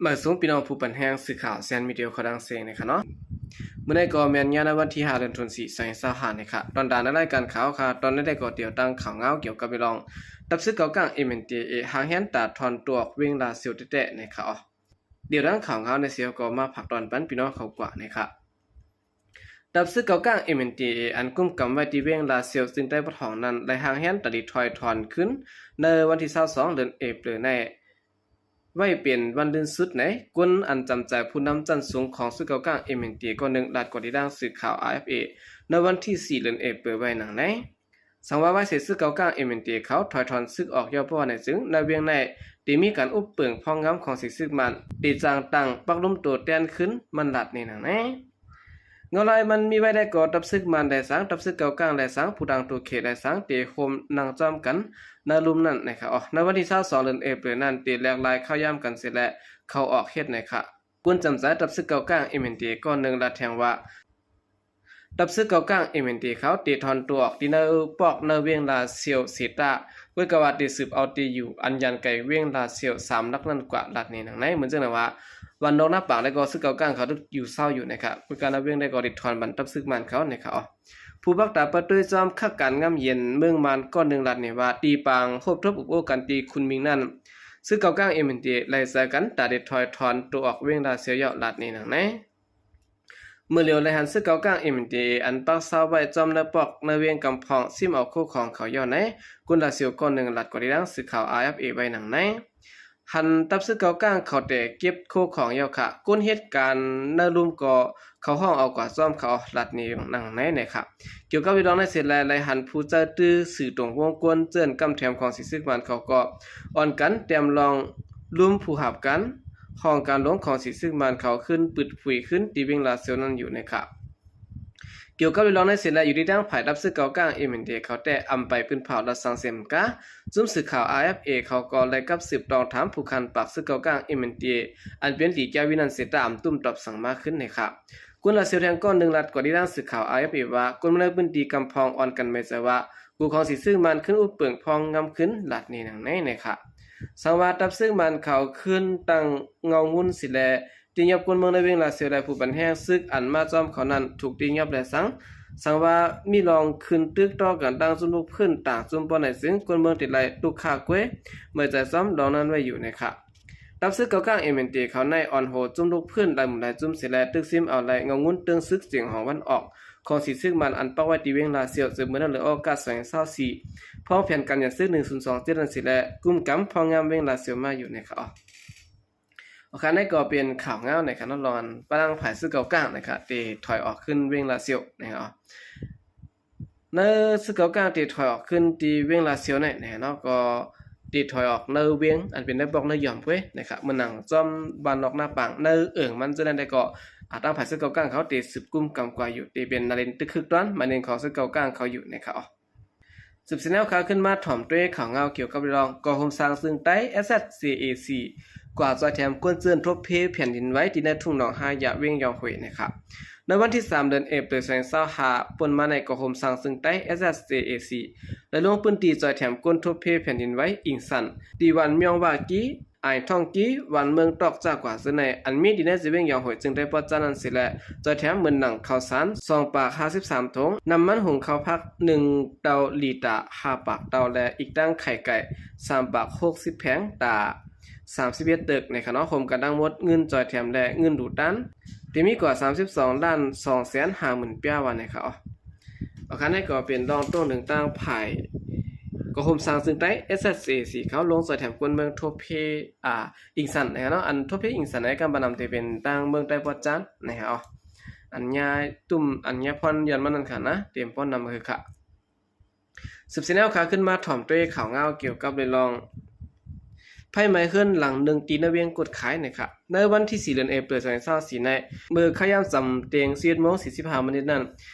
ມາສົ່ງພີ່ນ້ອງຜູ້ປັນແຮງສື່ຂ່າວແຊນມີເດຍເຂົ້າດັງເຊງນະຄະເນາະ. ມື້ນີ້ກໍແມ່ນຍາມໃນວັນທີຫ້າ ເດືອນທີສີ່ ສອງພັນຊາວຫ້ານະຄະ. ຕອນດານໃນລາຍການຂ່າວຄະ ຕອນນີ້ໄດ້ກໍຕຽວຕັ້ງຂ່າວງາວກ່ຽວກັບເລື່ອງ ຕັບຊຶກເກົາກາງ ເອັມເອັນທີເອ ຫາງແຮງຕາຖອນຕົວອອກເວງລາຊຽວແທ້ໆນະຄະ. ດຽວດັ່ງຂ່າວງາວໃນເຊວກໍມາຝາກຕອນປັນພີ່ນ້ອງເຂົາກວ່ານະຄະ. ຕັບຊຶກເກົາກາງ ເອັມເອັນທີເອ ອັນກຸ້ມກຳໄວ້ທີ່ເວງລາຊຽວ ເຊິ່ງໄດ້ປະທ້ອງນັ້ນ ໄດ້ຫາງແຮງຕະລິດຖອຍຖອນຂຶ້ນ ໃນວັນທີຊາວສອງ ເດືອນເອເປີນນີ້ ໄວ້ເປັນວັນລື່ນສຸດໃນ ກົນອັນຈຳໃຈຜູ້ນຳຊັ້ນສູງຂອງຊຶກເກົາກາງ ເອັມເອັນທີເອ ກໍໜຶ່ງ ລັດກວ່າທີ່ດ້ານສື່ຂ່າວ ອາເອັຟເອ ໃນວັນທີສີ່ ເດືອນເອເປີນໄວ້ດັ່ງໃນ. ສັງວ່າວາຍເສດຊຶກເກົາກາງ ເອັມເອັນທີເອ ເຂົາຖອຍຖອນຊຶກອອກຢ່ອງບໍ່ວ່າໃນ ຊຶ່ງໃນວຽງໃນໄດ້ມີການອຸບເປິ້ງພອງງຳຂອງສີຊຶກມັນ ໄດ້ສ້າງຕັ້ງປັກລຸມໂຕແທນຂຶ້ນ ມັນລັດນີ້ໜັງແນ່. ເງົາລາຍມັນມີໄວ້ໄດ້ກໍ ຕັບຊຶກມັນໄດ້ສັງ ຕັບຊຶກເກົາກາງໄດ້ສັງ ຜູ້ຕ່າງໂຕເຂດໄດ້ສັງ ເຕໂຮມນັ່ງຈ້ອມກັນໃນລຸ່ມນັ້ນນະຄະ. ໃນວັນທີຊາວສອງ ເດືອນເອເປີນນັ້ນ ເຕແຫຼກລາຍເຂົ້າຢາມກັນເສຍແລ້ວ ເຂົ້າອອກເຮັດນະຄະ. ກົນຈຳໃຈຕັບຊຶກເກົາກາງ ເອັມເອັນທີເອ ກໍໜຶ່ງ ລັດແທງວ່າ ຕັບຊຶກເກົາກາງ ເອັມເອັນທີເອ ເຂົາເຕຖອນຕົວອອກທີ່ໃນປອກໃນວຽງລາຊຽວເສຍຕາ ເວີກະວ່າເຕສືບເອົາທີ່ຢູ່ອັນຢ່າງໄກວຽງລາຊຽວສາມຫຼັກນັ້ນກວ່າ ລັດນີ້ໜັງໃນ. ເໝືອນຈັ່ງນັ້ນວ່າ ວັນນອກນາປາງໄດ້ກໍຊຶກເກົາກາງເຂົາຢູ່ເຊົາຢູ່ນະຄະ ເວີກະວ່າໃນວຽງໄດ້ກໍໄດ້ຖອນບັນຕັບຊຶກມັນເຂົານະຄະ. ຜູ້ບັກຕາປະຕຸ້ຍຈອມຄັກການງາມເຢັນເມືອງມານ ກໍໜຶ່ງ ລັດນີ້ວ່າ ທີ່ປາງໂຮບທົບອົບໂອ້ກັນທີ່ຄຸນມິງນັ້ນ ຊຶກເກົາກາງ ເອັມເອັນທີເອ ໄລ່ໃສ່ກັນຕາໄດ້ຖອຍຖອນໂຕອອກເວງລາຊຽວແລ້ວ ລັດນີ້ໜັງໃນ. ເມື່ອຫຼຽວໄດ້ຫັນຊຶກເກົາກາງ ເອັມເອັນທີເອ ອັນປັກເຊົາໄວ້ຈອມໃນປອກໃນວຽງກຳພອງ ຊິມເອົາໂຄຂອງເຂົາຢ່າວໃນ ກຸນລາຊຽວກໍໜຶ່ງ ລັດກວ່າທີ່ດ້ານສື່ຂ່າວ ອາເອັຟເອ ໄວ້ໜັງໃນ. ຫັນຕັບຊຶກເກົາກາງເຂົາແຕ່ເກັບໂຄຂອງຢ່າວຄະ ກົນເຮັດການໃນລຸ່ມກໍເຂົາຮ້ອງເອົາກວ່າຊ້ອມເຂົາ ລັດນີ້ໜັງໃນນະຄະ. ກ່ຽວກັບເລື່ອງໃນເສດແລ ໄດ້ຫັນຜູ້ໃຈຕື້ສື່ຕົງວົງກົນເຈີນກຳແຖມຂອງສີຊຶກມັນເຂົາກໍອ່ອນກັນແຕ້ມລອງ ລຸມຜູ້ຮັບການຫ້ອງການຫຼວງຂອງສີຊຶກມັນເຂົາຂຶ້ນປຶດປຸຍຂຶ້ນທີ່ວຽງລາຊຽວນັ້ນຢູ່ນະຄະ. ກ່ຽວກັບເລື່ອງໃນເສດແລ ຢູ່ທີ່ທາງຝ່າຍຕັບຊຶກເກົາກາງ ເອັມເອັນທີເອ ເຂົາແຕ່ອຳໄປປືນເຜົາລັດສັງເສຽມກາ ຊຸມສື່ຂ່າວ ອາເອັຟເອ ເຂົາກໍໄດ້ກັບສືບຕ້ອງຖາມຜູ້ຄັນປາກຊຶກເກົາກາງ ເອັມເອັນທີເອ ອັນເປັນຫຼີແກ້ວວິນັນເສຕາ ອຳຕຸ້ມຕອບສັງມາຂຶ້ນນະຄະ. ກຸນລາຊຽວແທງກ້ອນໜຶ່ງ ລັດກວ່າທີ່ດ້ານສື່ຂ່າວ ອາເອັຟເອ ວ່າ ຄົນໃນພື້ນທີ່ກຳພອງອ່ອນກັນແມ່ນໃຈວ່າ ກູຂອງສີຊຶກມັນຂຶ້ນອຸບເປິ້ງພອງງາມຂຶ້ນ ລັດນີ້ໜັງໃນນະຄະ. ສັງວ່າຕັບຊຶກມັນເຂົາຂຶ້ນຕັ້ງເງົາງຸ່ນສີແລ ຕີຫຍັບຄົນເມືອງໃນວຽງລາຊຽວ ແລະ ຜູ້ປັນແຮງຊຶກອັນມາຈອມເຂົານັ້ນ ຖືກຕີຫຍັບແລະສັງ. ສັງວ່າມີລອງຂຶ້ນຕຶກຕໍ່ກັນຕັ້ງຊຸມລຸກພື້ນຕ່າງຊຸມປ້ອນໃນ ຊຶ່ງຄົນເມືອງຕິດໄລ່ຕຸກຄາກວຍ ເມື່ອໃຈຊ້ອມລອງນັ້ນໄວ້ຢູ່ນະຄະ. ຕັບຊຶກເກົາກາງ ເອັມເອັນທີເອ ເຂົາໃນອ່ອນໂຫຈຸ້ມລຸກພື້ນຫຼາຍໝູ່ຫຼາຍຈຸ້ມເສຍແລ ຕຶກຊິມເອົາໄລ່ເງົາງຸ່ນເຕີງຊຶກຈຽງຂອງວັນອອກຂອງສີຊຶກມັນ ອັນປັກໄວ້ທີ່ວຽງລາຊຽວ ເຊິ່ງເມື່ອນັ້ນເລີຍໂອກາດສອງພັນຊາວສີ່ ພ້ອມແຜນການຫຍັນຊຶກໜຶ່ງສູນສອງເຈັດນັ້ນເສຍແລ ກຸມກຳພອງງາມວຽງລາຊຽວມາຢູ່ນະຄະ. ໂອເຄ ອັນນີ້ກໍເປັນຂ່າວງາວນະຄະເນາະ ລອງປະດັງຝ່າຍຊຶກເກົາກາງນະຄະ ເຕຖອຍອອກຂຶ້ນວຽງລາຊຽວນະຄະ. ໃນຊຶກເກົາກາງທີ່ຖອຍອອກຂຶ້ນທີ່ວຽງລາຊຽວນີ້ນະເນາະ ກໍທີ່ຖອຍອອກໃນວຽງ ອັນເປັນໃນບອກໃນຢອມເວີຍນະຄະ ເໝືອນໜັງຈອມບ້ານນອກນາປາງ ໃນເອີງມັນຈະນັ້ນໄດ້ກໍ ອາ ທາງຝ່າຍຊຶກເກົາກາງເຂົາທີ່ສືບກຸມກຳກວ່າຢູ່ ທີ່ເປັນນາເລນຕຶກຄຶກຕອນ ໝາຍເໜຶ່ງຂອງຊຶກເກົາກາງເຂົາຢູ່ນະຄະ. ສືບສຽນແນວຂ່າວຂຶ້ນມາ ຖອມດ້ວຍຂ່າວງາວກ່ຽວກັບເລື່ອງ ກອງໂຮມສ້າງຊຶງໃຕ້ ເອສເອສ ເອເອຊີ ກວ່າຈອຍແຖມກົນເຈື່ອນທົບເພແຜ່ນດິນໄຫວ ທີ່ໃນທົ່ງໜອງຮາຍາ ວຽງຢອງຫວຍນະຄະ. ໃນວັນທີສາມ ເດືອນເອເປີນ ສອງພັນຊາວຫ້າ ປົນມາໃນ ກອງໂຮມສ້າງຊຶງໃຕ້ ເອສເອສ ເອເອຊີ ໄດ້ລົງພື້ນທີ່ຈອຍແຖມກົນທົບເພແຜ່ນດິນໄຫວ ອິງຊັນ ທີ່ວັນມຽງວາກີ ອາຍທ່ອງກີ ວັນເມືອງຕອກຈາກກວ່າເຊິ່ງໃນ ອັນມີທີ່ໃນເຊວຽງຢອງຫວຍ ຈຶ່ງໄດ້ປອດຈານນັ້ນເສຍແລະ ຈອຍແຖມເໝືອນໜັງເຂົ້າສານ ສອງປາກຫ້າສິບສາມຖົງ, ນ້ຳມັນຫຸງເຂົ້າຜັກ ໜຶ່ງເຕົາລີຕາ ຫ້າປາກເຕົາ ແລະ ອີກທັງໄຂ່ໄກ່ ສາມປາກຫົກສິບແຜງ ຕາ ສາມສິບເອັດຕຶກ ໃນຂະນະ ໂຮມກັນທັງໝົດເງິນຈອຍແຖມ ແລະ ເງິນດູຕານ ທີ່ມີກວ່າ ສາມສິບສອງລ້ານສອງແສນຫ້າໝື່ນປຽວ ວ່າໃນຂ່າວ. ອາຄານນີ້ກໍເປັນລອງໂຕ້ໜຶ່ງຕັ້ງຝ່າຍ ກໍໂຮມສ້າງຊຶງໃຕ້ ເອສເອສ ເອເອຊີ ເຂົາລົງຈອຍແຖມຄົນເມືອງທົ່ວເພ ອາ ອິງຊັນ ໃນຂະນະ ອັນທົ່ວເພອິງຊັນ ໃນກຳປະນຳທີ່ເປັນຕັ້ງເມືອງໃຕ້ປອດຈານ ໃນຂະນະ ອັນຍາຕຸ້ມ ອັນຍາພອນຍ້ອນມັນນັ້ນຂະນະ ເຕັມປ້ອນນຳຄືຂະ. ສືບສຽນແນວຂ່າວຂຶ້ນມາ ຖອມດ້ວຍຂ່າວງາວກ່ຽວກັບເລື່ອງ ໄຟໄໝ້ເຮືອນຫຼັງໜຶ່ງທີ່ໃນວຽງກົດຂາຍນະຄະ. ໃນວັນທີສີ່ ເດືອນເອເປີນ ສອງພັນຊາວສີ່ ໃນເມື່ອຄ່ຳຍາມສຳເຕັງ ສິບເອັດໂມງ ສີ່ສິບຫ້າມານິດນັ້ນ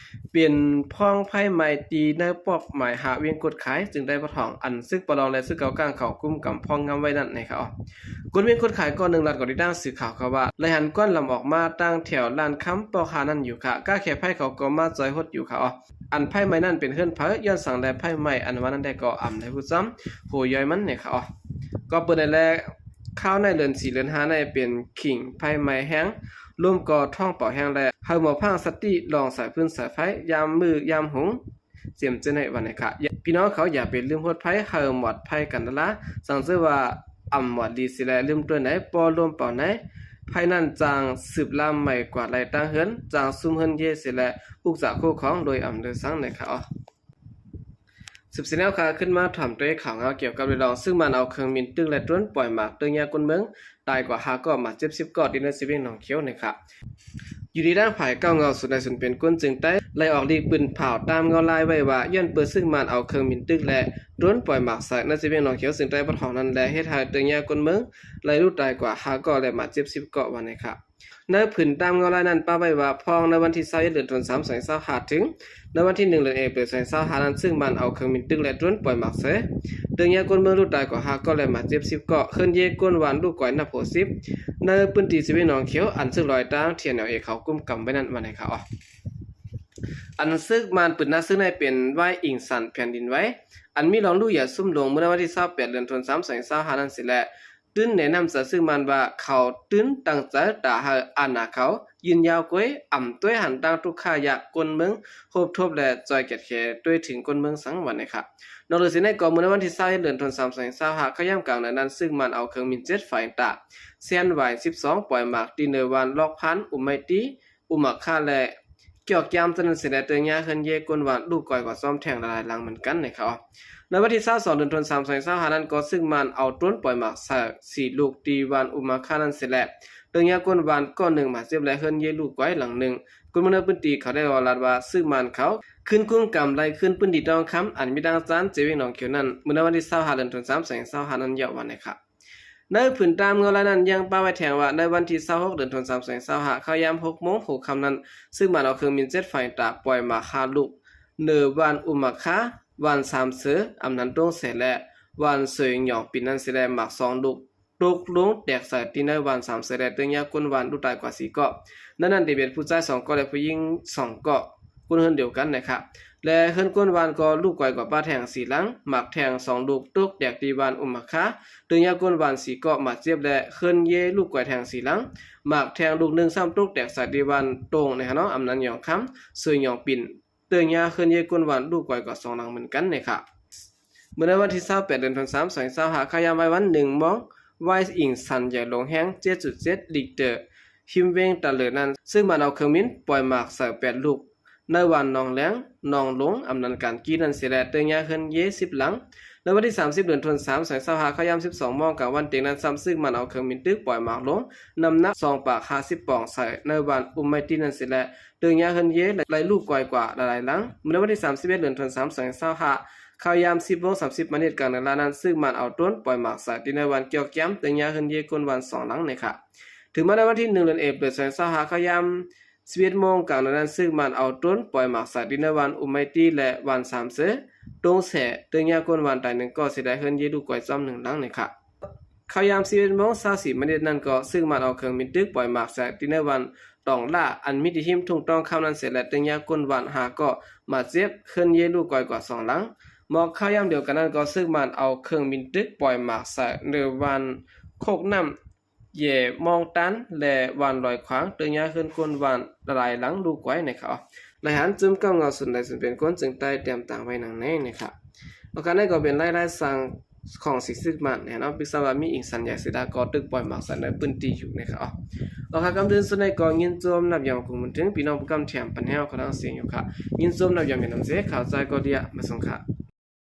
ເປັນພອງໄຟໄໝ້ທີ່ໃນປອກໝາຍຫ້າ ວຽງກົດຂາຍ ຈຶ່ງໄດ້ປະທ້ອງ ອັນຊຶກປະລອງ ແລະ ຊຶກເກົາກາງເຂົາກຸມກຳພອງງາມໄວ້ນັ້ນນະຄະ. ຄົນວຽງກົດຂາຍກໍໜຶ່ງລັດກໍໄດ້ດ້ານສື່ຂ່າວເຂົາວ່າ ໄດ້ຫັນກວນລຳອອກມາຕັ້ງແຖວລ້ານຄຳປອກຫ້ານັ້ນຢູ່ຄະ. ກາແຂໄພເຂົາກໍມາຈອຍຫົດຢູ່ຄະ. ອັນໄຟໄໝ້ນັ້ນເປັນເຮືອນໃຜ ຍ້ອນສັງແລໄຟໄໝ້ ອັນວ່ານັ້ນແດ່ກໍອຳໄດ້ຮູ້ຊ້ຳໂຫຍ້ອຍມັນແດ່ຂະ. ກໍເປີດໄດ້ແລ ຄາວໃນເດືອນສີ່ເດືອນຫ້າໃນເປັນຂີງໄຟໄໝ້ແຮງ, ລົມກໍທ້ອງເປົ່າແຮງ ແລະ ໃຫ້ໝໍພາງສະຕິລອງສາຍຟືນສາຍໄຟ ຍາມມື້ຍາມຮຸງ ເຈັມເຈ້ນໃນວັນນີ້ຄ່ະ. ພີ່ນ້ອງເຂົາຢ່າໄປລືມຫົດໄຟ ໃຫ້ໝອດໄຟກັນລະລາ. ສັງເສຍວ່າອຳໝອດດີຊິແລ ລືມຕົວໃນ ພໍລົມເປົ່າໃນ ໄຟນັ້ນຈັ່ງສືບລາມໄໝ້ກວາດໄລ່ຕັ້ງເຮືອນ, ຈັ່ງຊຸມເຮືອນເຢຊິແລ ອຸກຈາກຄູ່ຂອງໂດຍອຳເລີຍສັງໃນຄ່ະ. ສືບສຽນແລ້ວຄ່ະ ຂຶ້ນມາຖາມໂຕເອກຂ່າວງາວກ່ຽວກັບເລື່ອງ ຊຶກມານເອົາເຄື່ອງບິນຕຶກ ແລະ ໂດຣນປ່ອຍໝາກ ຕຶກຍາກົນເມືອງ ຕາຍກວ່າຫ້າເກາະ ບາດເຈັບສິບເກາະ ທີ່ເໜືອເຊເວັງໜອງຂຽວນີ້ຄ່ະ. ຢູ່ດີດ້ານຝ່າຍເກົ້າເງາສູນໃດສູນເປັນ ກົນເຈີງໃຕ້ ໄລ່ອອກລີກປືນເຜາຕາມເງົາລາຍໄວ້ວ່າ ຍ້ອນເປີດຊຶກມານເອົາເຄື່ອງບິນຕຶກ ແລະ ໂດຣນປ່ອຍໝາກໃສ່ ເໜືອເຊເວັງໜອງຂຽວ ເຊີງໃຕ້ປະຖອງນັ້ນ ແລະ ເຮັດໃຫ້ຕຶກຍາກົນເມືອງ ໄລ່ລຸດຕາຍກວ່າຫ້າເກາະ ແລະ ບາດເຈັບສິບເກາະ ວ່ານີ້ຄ່ະ. ໃນຜືນຕາມເງົາລາຍນັ້ນປະໄວ້ວ່າ ພອງໃນວັນທີຊາວເອັດ ເດືອນທັນວາ ສອງພັນຊາວຫ້າ ເຖິງໃນວັນທີໜຶ່ງ ເດືອນເອກ ເດືອນສອງພັນຊາວຫ້ານັ້ນ ຊຶກມານເອົາເຄື່ອງບິນຕຶກ ແລະ ໂດຣນປ່ອຍໝາກໃສ່ ຕຶກຍາກົນເມືອງ ລຸດຕາຍກວ່າຫ້າເກາະ ແລະ ບາດເຈັບສິບເກາະ, ເຮືອນເຢກົນຫວານ ລຸກກວາຍນັບຫົກສິບ ໃນພື້ນທີ່ເຊເວັງໜອງຂຽວ ອັນເຊີງລອຍຕາງ ທີເອັນເອລເອ ເຂົາກຸມກຳໄວ້ນັ້ນ ວ່ານີ້ຄ່ະ. ອັນຊຶກມານປືນໜ້າຊຶກໃນເປັນວາຍອິງສັນແຜ່ນດິນໄຫວ ອັນມີລອງລູກໃຫຍ່ຊຸ່ມລົງ ເມື່ອໃນວັນທີຊາວແປດ ເດືອນທັນວາ ສອງພັນຊາວຫ້ານັ້ນເສຍແລ້ວ ຕື່ນແນະນຳໃຈຊຶກມານວ່າ ເຂົາຕື່ນຕັ້ງໃຈຕາໃຫ້ອານາເຂົາຢືນຍາວກວ່າ ອຳຕ້ວຍຫັນຕັ້ງທຸກຂ້າຢາກ ກົນເມືອງໂຮບທົບ ແລະ ຈ່ອຍກຽດແຂ ຕ້ວຍເຖິງກົນເມືອງສັງ ວ່ານີ້ຄ່ະ. ນອກເໜືອເສຍໃນກໍ ເມື່ອໃນວັນທີຊາວເອັດ ເດືອນທັນວາ ສອງພັນຊາວຫ້າ ເຂົ້າຍາມກາງເດືອນນັ້ນ ຊຶກມານເອົາເຄື່ອງບິນເຈັດໄຟຕາ ແຊນວາຍສິບສອງ ປ່ອຍໝາກທີ່ເໜືອວັນ ລັອກພັນ ອຸມໄມຕີ ອຸມມາຄາ ແລະ ກຽວກຽມຈາກນັ້ນເສຍແລ້ວ ຕຶກຍາເຮືອນເຢກົນຫວານ ລຸກກວາຍກວ່າຊອມແທ່ງຫຼາຍໆຫຼັງເໝືອນກັນ ໃນຄາວ. ໃນວັນທີຊາວສອງ ເດືອນທັນວາ ສອງພັນຊາວຫ້ານັ້ນກໍ ຊຶກມານເອົາໂດຣນປ່ອຍໝາກໃສ່ສີ່ລູກ ທີ່ວັນອຸມມາຄານັ້ນເສຍແລ້ວ ຕຶກຍາກົນຫວານເກາະໜຶ່ງບາດເຈັບ ແລະ ເຮືອນເຢລຸກກວາຍຫຼັງໜຶ່ງ. ຄົນເມືອງໃນພື້ນທີ່ເຂົາໄດ້ເວົ້າລາດວ່າ ຊຶກມານເຂົາຂຶ້ນກຸມກຳໄລ່ຄືນພື້ນທີ່ຕ້ອງຄຳ ອັນມີຕັ້ງຈານເຊເວັງໜອງຂຽວນັ້ນ ເມື່ອໃນວັນທີຊາວຫ້າ ເດືອນທັນວາ ສອງພັນຊາວຫ້ານັ້ນ ວ່ານີ້ຄ່ະ. ໃນຜືນຕາມເງົາລາຍນັ້ນຍັງປະໄວ້ແທງວ່າ ໃນວັນທີຊາວຫົກ ເດືອນທັນວາ ສອງພັນຊາວຫ້າ ເຂົ້າຍາມຫົກໂມງຫົກຄຳນັ້ນ ຊຶກມານເອົາເຄື່ອງບິນເຈັດໄຟຕາ ປ່ອຍໝາກຫ້າລູກ ເໜືອວັນອຸມມາຄາ ວັນສາມເສີ ອຳນານຕົງເສ ແລະ ວັນເສີຍຫຍອງປິນນັ້ນເສຍແລ້ວ ໝາກສອງລູກ ຕົກລົງແຕກໃສ່ທີ່ເໜືອວັນສາມເສີ ແລະ ຕຶກຍາກົນຫວານ ລຸດຕາຍກວ່າສີ່ເກາະ. ໃນນັ້ນໄດ້ເປັນຜູ້ຊາຍສອງເກາະ ແລະ ຜູ້ຍິງສອງເກາະ ຄົນເຮືອນດຽວກັນ ໃນຄາວ ແລະ ເຮືອນກົນຫວານກໍລຸກກວາຍກວ່າປະແທ່ງສີ່ຫຼັງ, ໝາກແທ່ງສອງລູກຕົກແຕກທີ່ວັນອຸມມາຄາ, ຕຶກຍາກົນຫວານສີ່ເກາະບາດເຈັບ ແລະ ເຮືອນເຢລຸກກວາຍແທ່ງສີ່ຫຼັງ, ໝາກແທ່ງລູກໜຶ່ງຊ້ຳຕົກແຕກໃສ່ທີ່ວັນຕົງ ໃນຄາວເນາະ ອຳນານຫຍອງຄຳ ເສີຍຫຍອງປິນ, ຕຶກຍາເຮືອນເຢກົນຫວານລຸກກວາຍກວ່າສອງຫຼັງເໝືອນກັນ ໃນຄາວ. ເມື່ອໃນວັນທີຊາວແປດ ເດືອນທັນວາ ສອງພັນຊາວຫ້າ ເຂົ້າຍາມວາຍວັນໜຶ່ງໂມງ ວາຍອິງສັນໃຫຍ່ລົງແຮງ ເຈັດຈຸດເຈັດລິກເຕີ ຮິມເວັງຕະເລີນັ້ນ ຊຶກມານເອົາເຄື່ອງບິນປ່ອຍໝາກໃສ່ແປດລູກ ໃນວັນໜອງແລງ ໜອງຫຼົງ ອຳນານການກີ້ນັ້ນເສຍແລ້ວ ຕຶກຍາເຮືອນເຢສິບຫຼັງ. ໃນວັນທີສາມສິບ ເດືອນທັນວາ ສອງພັນຊາວຫ້າ ເຂົ້າຍາມສິບສອງໂມງກາງວັນເຕັງນັ້ນຊ້ຳ ຊຶກມານເອົາເຄື່ອງບິນຕຶກປ່ອຍໝາກລົງ ນ້ຳໜັກສອງປາກຫ້າສິບປອງໃສ່ ໃນວັນອຸມໄມຕີນັ້ນເສຍແລ້ວ ຕຶກຍາເຮືອນເຢໄລ່ລຸກກວາຍກວ່າຫຼາຍໆຫຼັງ. ເມື່ອໃນວັນທີສາມສິບເອັດ ເດືອນທັນວາ ສອງພັນຊາວຫ້າ ເຂົ້າຍາມສິບໂມງສາມສິບມານິດກາງເວລານັ້ນ ຊຶກມານເອົາໂດຣນປ່ອຍໝາກໃສ່ທີ່ເໜືອວັນກຽວກຽມ ຕຶກຍາເຮືອນເຢກົນຫວານສອງຫຼັງ ໃນຄາວ. ເຖິງມາໃນວັນທີໜຶ່ງ ເດືອນເອກ ເດືອນສອງພັນຊາວຫ້າ ເຂົ້າຍາມສິບເອັດໂມງກາງເວລານັ້ນ ຊຶກມານເອົາໂດຣນປ່ອຍໝາກໃສ່ທີ່ເໜືອວັນອຸມໄມຕີ ແລະ ວັນສາມເສີ ຕົງແສ ຕຶກຍາກົນຫວານຕາຍໜຶ່ງເກາະ ເສຍດາຍເຮືອນເຢລູກກວາຍຊ້ຳໜຶ່ງຫຼັງ ໃນຄາວ. ເຂົ້າຍາມສິບເອັດໂມງຊາວສີ່ມານິດນັ້ນກໍ ຊຶກມານເອົາເຄື່ອງບິນຕຶກປ່ອຍໝາກໃສ່ທີ່ເໜືອວັນຕອງຫຼ້າ ອັນມີທີ່ຮິມທົ່ງຕ້ອງຄຳນັ້ນເສຍແລ້ວ ຕຶກຍາກົນຫວານຫ້າເກາະບາດເຈັບ ເຮືອນເຢລູກກວາຍກວ່າສອງຫຼັງ. ໝອກເຂົ້າຍາມດຽວກັນນັ້ນກໍ ຊຶກມານເອົາເຄື່ອງບິນຕຶກປ່ອຍໝາກໃສ່ເໜືອວັນໂຄກນ້ຳ ເຢມອງຕັນ ແລະ ວັນລອຍຂວາງ ຕຶກຍາເຮືອນກົນຫວານຫຼາຍໆຫຼັງລຸກກວາຍ ໃນຄາວ. ລາຍງານຈຸ້ມກ້ຳເງົາສູນໃດສູນເປັນ ກົນເຈີງໃຕ້ ຕຽມຕາງໄວ້ດັ່ງນີ້ ໃນຄາວ. ໂອເຄ ນັ້ນກໍເປັນລາຍລາຍສ້າງຂອງສີຊຶກມານ ແນ່ນອນ ປຶກສາວ່າມີອິງສັນໃຫຍ່ເສຍດາກໍຕຶກປ່ອຍໝາກໃສ່ໃນພື້ນທີ່ຢູ່ ໃນຄາວ. ໂອເຄ ກຳເດີນສຸດໃນກໍຍິນຊົມນັບຍອມກົງບຸນເຖິງ ພີ່ນ້ອງຜູ້ກຳແຖມປັນແຮວເຂົ້າທັງສຽງຢູ່ຄາວ. ຍິນຊົມນັບຍອມເປັນນຳເສ ຂ່າວຈາຍກໍເດຍ ມາສົ່ງຄາວ.